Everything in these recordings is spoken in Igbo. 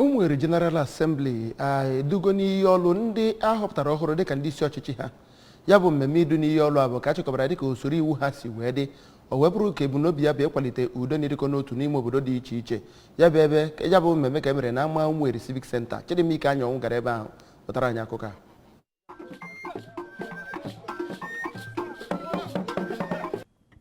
Ụmụeri General Assembly edugo n'iyi ọlụ ndị a họpụtara ọhụrụ dịka ndị isi ọchịchị ha. Ya bụ mmemme idu n'iyi ọlụ a bụ ka a chịkọbara dịka usoro iwu ha si wee dị, o wee bụrụ ka ebumnobi ya bụ ịkwalite udo na ịdịkọ n'otu n'ime obodo dị iche iche. Ya bụ ebe ya bụ mmemme ka e mere n'ama Ụmụeri Civic Center. Chidimma Ikeanyionwu gara ebe ahụ wetara anyị akụkọ a.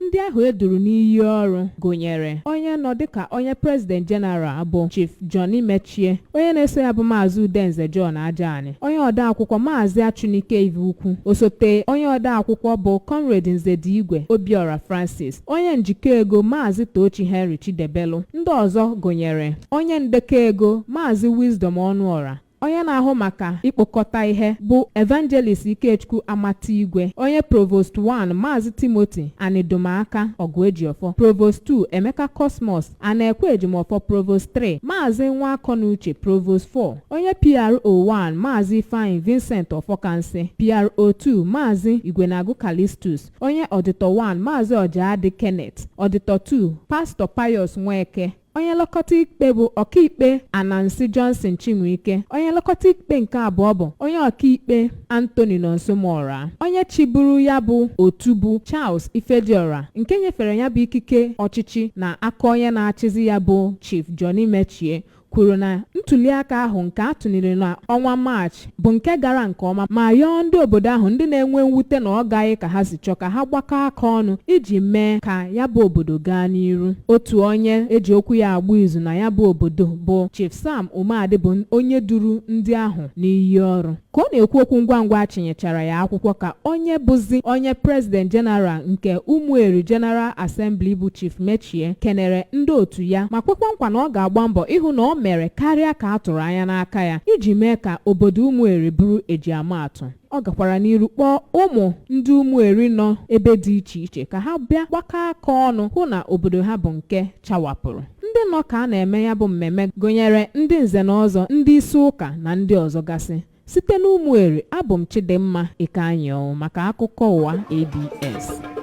Ndị ahụ e duru n'iyi ọrụ gụnyere onye nọ dịka onye President General bụ Chief Johnny Mechie, onye na-eso ya bụ Maazị Udenze John Ajani, onye odeakwụkwọ Maazị Achunike Iveukwu, osote onye odeakwụkwọ bụ Comrade Nzediigwe Obiora Francis, onye njikọ ego Maazị Tochi Henry Chidebelu. Ndị ọzọ gụnyere onye ndekọ ego Maazị Wisdom Ọnụọra, onye na-ahụ maka ikpokọta ihe bụ Evangelist Ikechukwu Amataigwe, onye Provost 1 Maazị Timothy Anidumaka Ọgụejiọfọ, Provost 2 Emeka Cosmos Anekwe Ejimọfọ, Provost 3 Maazị Nwakọnuche, Provost 4 onye PRO 1 Maazị Ifeanyi Vincent Ọfọkansị, PRO 2 Maazị Igwenagụ Calistus, onye Ọdịtọ 1 Maazị Ọjaadị Kenneth, Ọdịtọ 2 Pastọ Pius Nweke, onye nlekọta ikpe bụ ọkaikpe Anansi Johnson Chinwike, onye nlekọta ikpe nke abụọ bụ onye ọkaikpe Anthony Nonsomora, onye chịburu ya bụ otu bụ Charles Ifediora nke nyefere ya bụ ikike ọchịchị na aka onye na-achịzi ya bụ Chief Johnny Mechie, kwuru na ntuliaka ahụ nke a tụnyere n'ọnwa Maachị bụ nke gara nke ọma, ma yọọ ndị obodo ahụ ndị na-enwe mwute na ọ gaghị ka ha si chọọ ka ha gbakọ aka ọnụ iji mee ka ya bụ obodo gaa n'iru. Otu onye eji okwu ya agba izu na ya bụ obodo bụ Chief Sam Umeadị bụ onye duru ndị ahụ n'iyi ọrụ. Ka ọ na-ekwu okwu ngwa ngwa a chinyechara ya akwụkwọ ka onye bụzi onye President General nke Ụmụeri General Assembly bụ Chief Mechie kenere ndị otu ya ma kwekwa nkwa na ọ ga-agba mbọ ịhụ na o mere karịa ka a tụrụ anya n'aka ya iji mee ka obodo Ụmụeri bụrụ ejiamaatụ. Ọ gakwara n'iru kpọọ ụmụ ndị Ụmụeri nọ ebe dị iche iche ka ha bịa gbakọ aka ọnụ hụ na obodo ha bụ nke chawapụrụ. Ndị nọ ka a na-eme ya bụ mmemme gụnyere ndị nze na ọzọ, ndị isi ụka na ndị ọzọ gasị. Site n'Ụmụeri, abụ m Chidimma Ikeanyionwu maka akụkọ ụwa ABS.